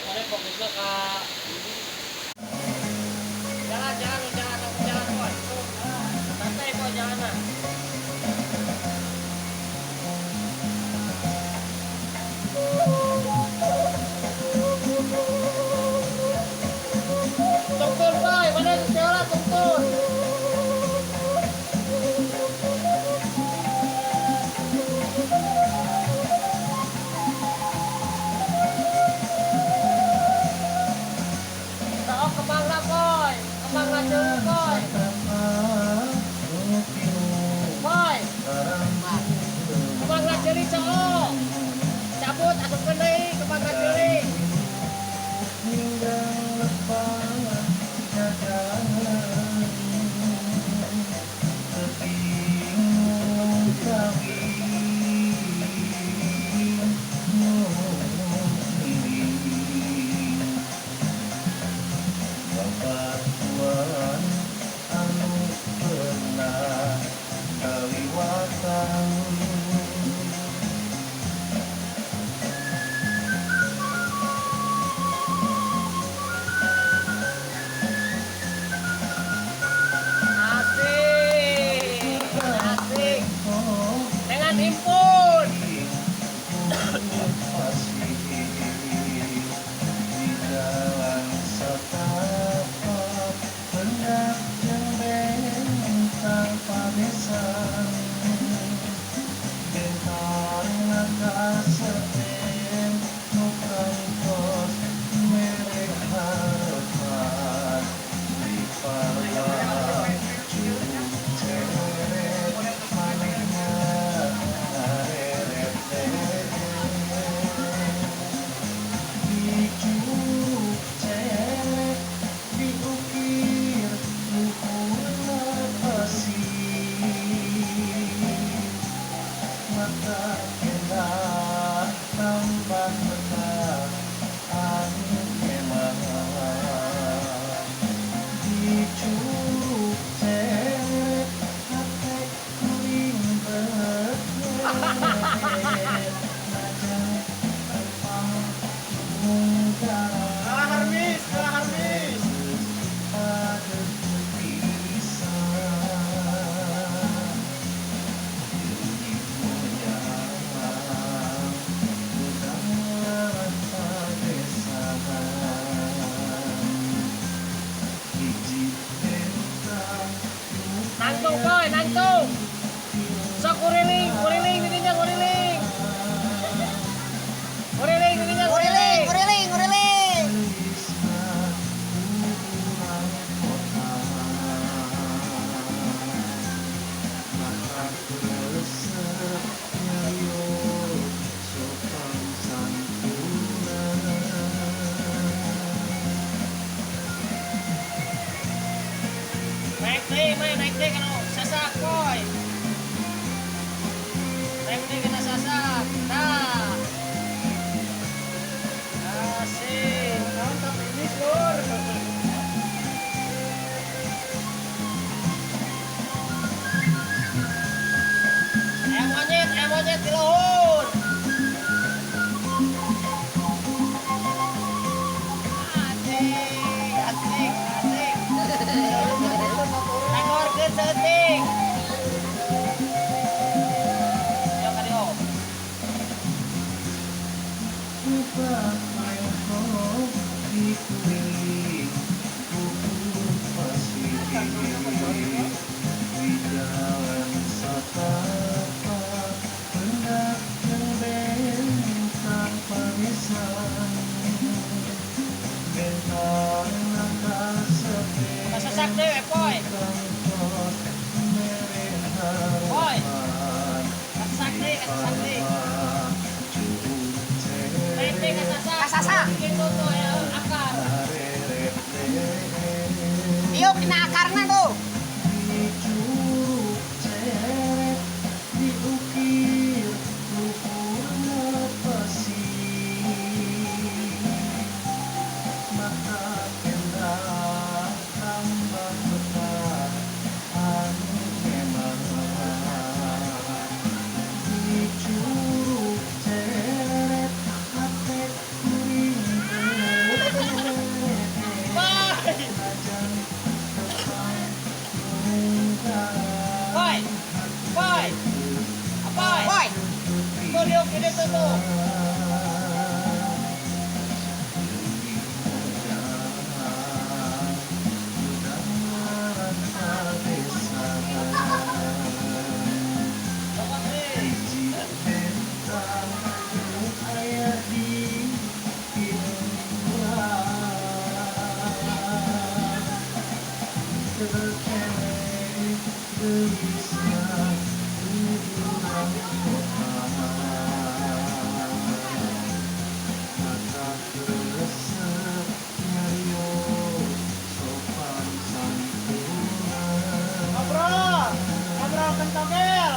Soalnya fokusnya ke jalan, jalan, jalan, jalan, boy. Santai, boy, jalan lah. Tungtun, boy, mana si Teola, tungtun. Sok kembang lah, boy. Kembang lah, jauh, boy. Boy. Kembang lah, jeli, cowok. Cabut, asupkeun deui, kembang lah, jeli. Babatuan anu pernah kaliwatan. Asik, asik. Dengan impun. Di jalan setapak pendak jeung bentang pabesan bentang kasepen nu kantos mere harapan di parla curug ceret manehna ngareret. Di curug ceret diukir luhurna pasir mata endah tambah betah anu emang di curug ceret hate kuring behet najan tepang mungkar. Kalah harmis, kalah harmis. Nangtung, boy, nangtung. Sok kuriling, kuriling didinya kuriling. Kuriling didinya Nguriling, kuriling. nguriling, nguriling. Naik deui, mah naik deui kana sasak, boy. Naik deui kana sasak. Tah. Asik. Mantap ini, Lur. Aya monyet di luhur. Asik, asik, asik. Tangorkeun saeutik. Yo ka dieu. Di jalan setapak pendak jeung bentang pabesan bentang kasepen Kasasak deui, boy. kantos mere Boy. harapan. Kasasak deui, kasasak deui. Naik deui kasasak. Kasasak. Kitu tuh aya akar. Iuk dina akarna tuh. Di curug ceret diukir luhurna pasir mata endah tambah betah anu emang di curug ceret hate kuring. itu tuh. Ngobrol, ngobrol kentogel.